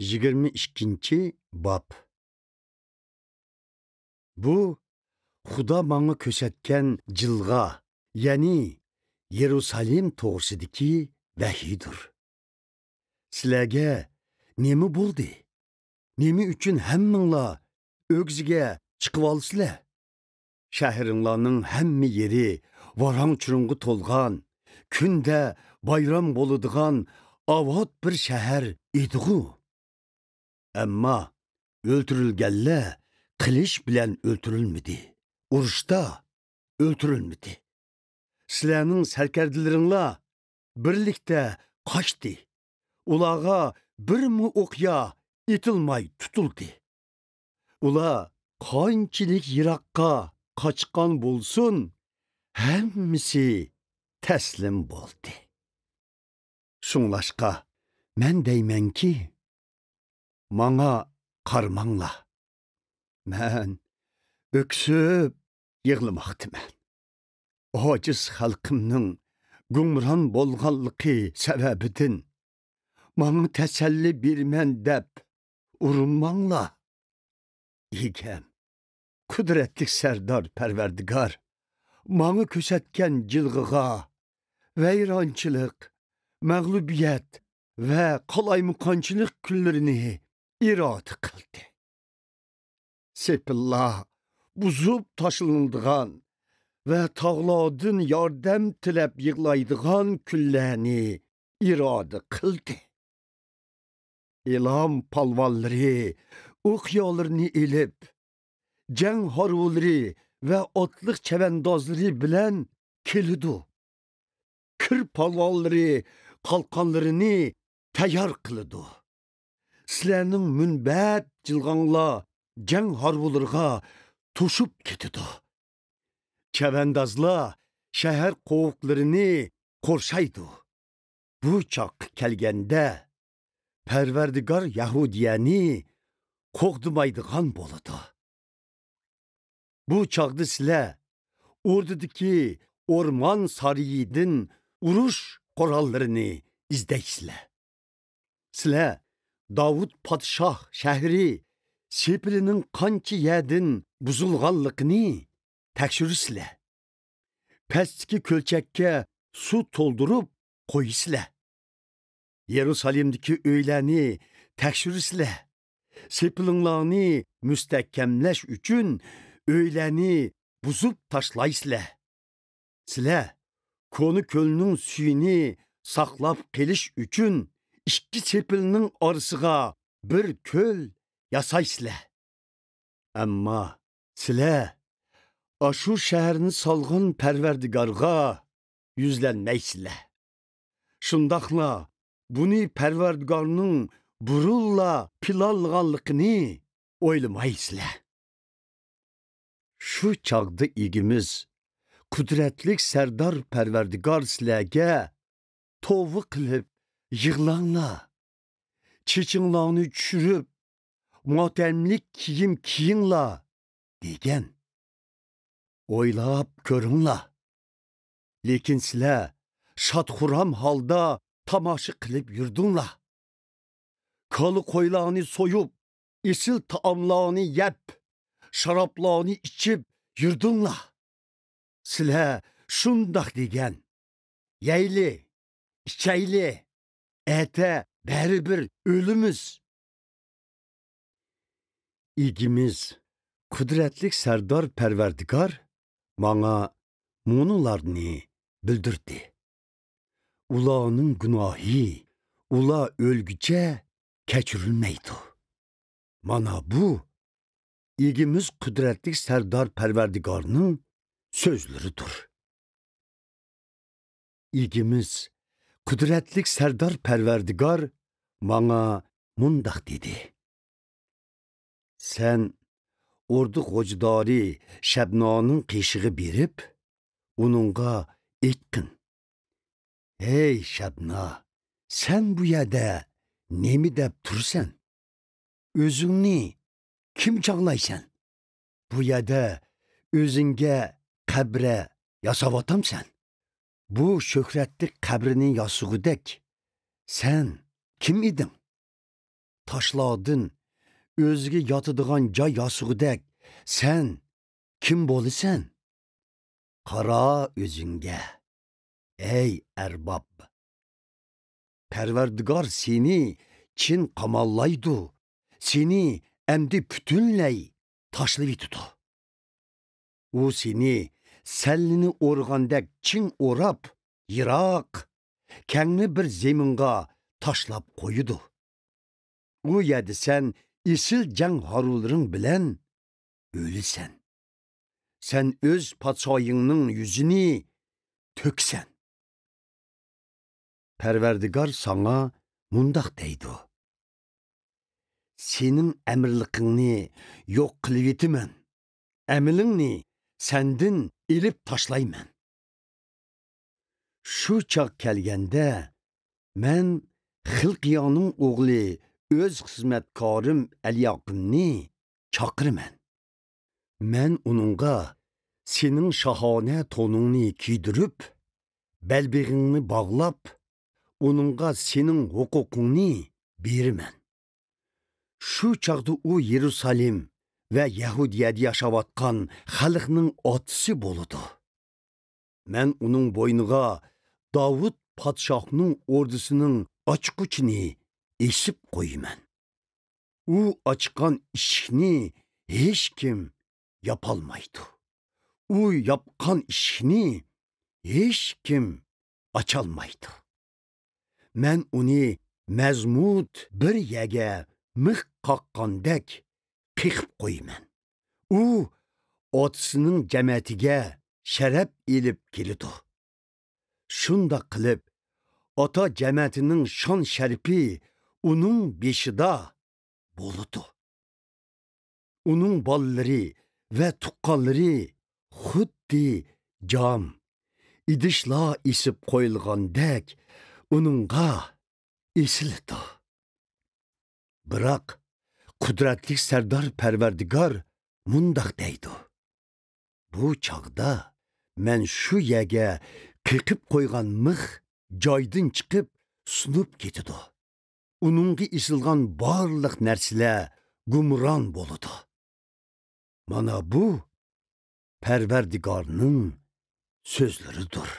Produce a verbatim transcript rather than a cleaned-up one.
يىگىرمە ئىككىنچى باب. بۇ خۇدا ماڭا كۆرسەتكەن جىلغا، يەنى يېرۇسالىم توغرىسىدىكى ۋەھىيدۇر. سىلەرگە نېمە بولدى؟ نېمە ئۈچۈن ھەممىڭلار ئۆگزىگە چىقىۋالىسىلەر؟ شەھىرىڭلارنىڭ ھەممە يېرى ۋاراڭ-چۇرۇڭغا تولغان، كۈندە بايرام بولىدىغان ئاۋات بىر شەھەر ئىدىغۇ. ئەمما ئۆلتۈرۈلگەنلەر قىلىچ بىلەن ئۆلتۈرۈلمىدى، ئۇرۇشتا ئۆلتۈرۈلمىدى. سىلەرنىڭ سەركەردىلىرىڭلار بىرلىكتە قاچتى. ئۇلارغا بىرمۇ ئوقيا ئېتىلماي تۇتۇلدى. ئۇلار قانچىلىك يىراققا قاچقان بولسۇن، ھەممىسى تەسلىم بولدى. شۇڭلاشقا، مەن دەيمەنكى، ماڭا قارىماڭلار. مەن ئۆكسۈپ يىغلىماقتىمەن. ئاجىز خەلقىمنىڭ گۇمران بولغانلىقى سەۋەبىدىن، ماڭا تەسەللى بېرىمەن دەپ ئۇرۇنماڭلار. ئىگەم، قۇدرەتلىك سەردار پەرۋەردىگار ماڭا كۆرسەتكەن جىلغىغا ۋەيرانچىلىق، مەغلۇبىيەت ۋە قالايمىقانچىلىق كۈنلىرىنى ئىرادە قىلدى. سېپىللار بۇزۇپ تاشلىنىدىغان ۋە تاغلاردىن ياردەم تىلەپ يىغلايدىغان كۈنلەرنى ئىرادە قىلدى. ئېلام پالۋانلىرى ئوقيالىرىنى ئېلىپ، جەڭ ھارۋىلىرى ۋە ئاتلىق چەۋەندازلىرى بىلەن كېلىدۇ. كىر پالۋانلىرى قالقانلىرىنى تەييار قىلىدۇ. سىلەرنىڭ مۇنبەت جىلغاڭلار جەڭ ھارۋىلىرىغا توشۇپ كېتىدۇ. چەۋەندازلار شەھەر قوۋۇقلىرىنى قورشايدۇ. بۇ چاغقا كەلگەندە، پەرۋەردىگار يەھۇدىيەنى قوغدىمايدىغان بولىدۇ. بۇ چاغدا سىلەر ئوردىدىكى ئورمان سارىيىدىن ئۇرۇش قوراللىرىنى ئىزدەيسىلەر. سىلەر داۋۇت پادىشاھ شەھىرى سېپىلىنىڭ قانچە يەردىن بۇزۇلغانلىقىنى تەكشۈرىسىلەر. پەستىكى كۆلچەككە سۇ تولدۇرۇپ قويىسىلەر. يېرۇسالىمدىكى ئۆيلەرنى تەكشۈرىسىلەر. سېپىلىڭلارنى مۇستەھكەملەش ئۈچۈن ئۆيلەرنى بۇزۇپ تاشلايسىلەر. سىلەر كونا كۆلنىڭ سۈيىنى ساقلاپ قېلىش ئۈچۈن ئىككى سېپىلنىڭ ئارىسىغا بىر كۆل ياسايسىلەر. ئەمما سىلەر ئاشۇ شەھەرنى سالغان پەرۋەردىگارغا يۈزلەنمەيسىلەر. شۇنداقلا بۇنى پەرۋەردىگارنىڭ بۇرۇنلا پىلانلىغانلىقىنى ئويلىمايسىلەر. شۇ چاغدا ئىگىمىز، قۇدرەتلىك سەردار پەرۋەردىگار سىلەرگە، توۋا قىلىپ يىغلاڭلار، چېچىڭلارنى چۈشۈرۈپ، ماتەملىك كىيىم كىيىڭلار، دېگەن. ئويلاپ كۆرۈڭلار. لېكىن سىلەر شاد-خۇرام ھالدا تاماشا قىلىپ يۈردۈڭلار. كالا-قويلارنى سويۇپ، ئېسىل تائاملارنى يەپ، شارابلارنى ئىچىپ يۈردۈڭلار. سىلەر شۇنداق دېگەن، يەيلى، ئىچەيلى، ئەتە بەرىبىر ئۆلىمىز. ئىگىمىز، قۇدرەتلىك سەردار پەرۋەردىگار ماڭا مۇنۇلارنى بىلدۈردى. ئۇلارنىڭ گۇناھى ئۇلار ئۆلگۈچە كەچۈرۈلمەيدۇ. مانا بۇ ئىگىمىز قۇدرەتلىك سەردار پەرۋەردىگارنىڭ سۆزلىرىدۇر. ئىگىمىز، قۇدرەتلىك سەردار پەرۋەردىگار ماڭا مۇنداق دېدى: سەن ئوردا خوجىدارى شەبنانىڭ قېشىغا بېرىپ، ئۇنىڭغا ئېيتقىن: ھەي شەبنا، سەن بۇ يەردە نېمە دەپ تۇرىسەن؟ ئۆزۈڭنى كىم چاغلايسەن؟ بۇ يەردە ئۆزۈڭگە قەبرە ياساۋاتامسەن؟ بۇ شۆھرەتلىك قەبرىنى ياسىغۇدەك سەن كىم ئىدىڭ؟ تاشلاردىن ئۆزىگە ياتىدىغان جاي ياسىغۇدەك سەن كىم بولىسەن؟ قارا ئۆزۈڭگە، ئەي ئەرباب! پەرۋەردىگار سېنى چىن قاماللايدۇ، سېنى ئەمدى پۈتۈنلەي تاشلىۋېتىدۇ. ئۇ سېنى سەللىنى ئورىغاندەك چىڭ ئوراپ، يىراق، كەڭرى بىر زېمىنغا تاشلاپ قويىدۇ. ئۇ يەردە سەن ئېسىل جەڭ ھارۋىلىرىڭ بىلەن ئۆلىسەن. سەن ئۆز پادىشاھىڭنىڭ يۈزىنى تۆكىسەن. پەرۋەردىگار ساڭا مۇنداق دەيدۇ: سېنىڭ ئەمىرلىكىڭنى يوق قىلىۋېتىمەن، ئەمىلىڭنى سەندىن ئېلىپ تاشلايمەن. شۇ چاغ كەلگەندە، مەن خىلقىيانىڭ ئوغلى ئۆز خىزمەتكارىم ئەلياقىمنى چاقىرىمەن. مەن ئۇنىڭغا سېنىڭ شاھانە تونۇڭنى كىيدۈرۈپ، بەلبېغىڭنى باغلاپ، ئۇنىڭغا سېنىڭ ھوقۇقۇڭنى بېرىمەن. شۇ چاغدا ئۇ يېرۇسالېم ۋە يەھۇدىيەدە ياشاۋاتقان خەلقنىڭ ئاتىسى بولىدۇ. مەن ئۇنىڭ بوينىغا داۋۇت پادىشاھنىڭ ئوردىسىنىڭ ئاچقۇچىنى ئېسىپ قويىمەن. ئۇ ئاچقان ئىشىكنى ھېچكىم ياپالمايدۇ. ئۇ ياپقان ئىشىكنى ھېچكىم ئاچالمايدۇ. مەن ئۇنى مەزمۇت بىر يەرگە مىخ قاققاندەك قېقىپ قويىمەن. ئۇ ئاتىسىنىڭ جەمەتىگە شەرەپ ئېلىپ كېلىدۇ. شۇنداق قىلىپ، ئاتا جەمەتىنىڭ شان-شەرىپى ئۇنىڭ بېشىدا بولىدۇ. ئۇنىڭ بالىلىرى ۋە تۇغقانلىرى خۇددى جام، ئىدىشلار ئېسىپ قويۇلغاندەك ئۇنىڭغا ئېسىلىدۇ. بىراق، قۇدرەتلىك سەردار پەرۋەردىگار مۇنداق دەيدۇ: بۇ چاغدا مەن شۇ يەرگە قېقىپ قويغان مىخ جايدىن چىقىپ سۇنۇپ كېتىدۇ. ئۇنىڭغا ئېسىلغان بارلىق نەرسىلەر گۇمران بولىدۇ. مانا بۇ پەرۋەردىگارنىڭ سۆزلىرىدۇر.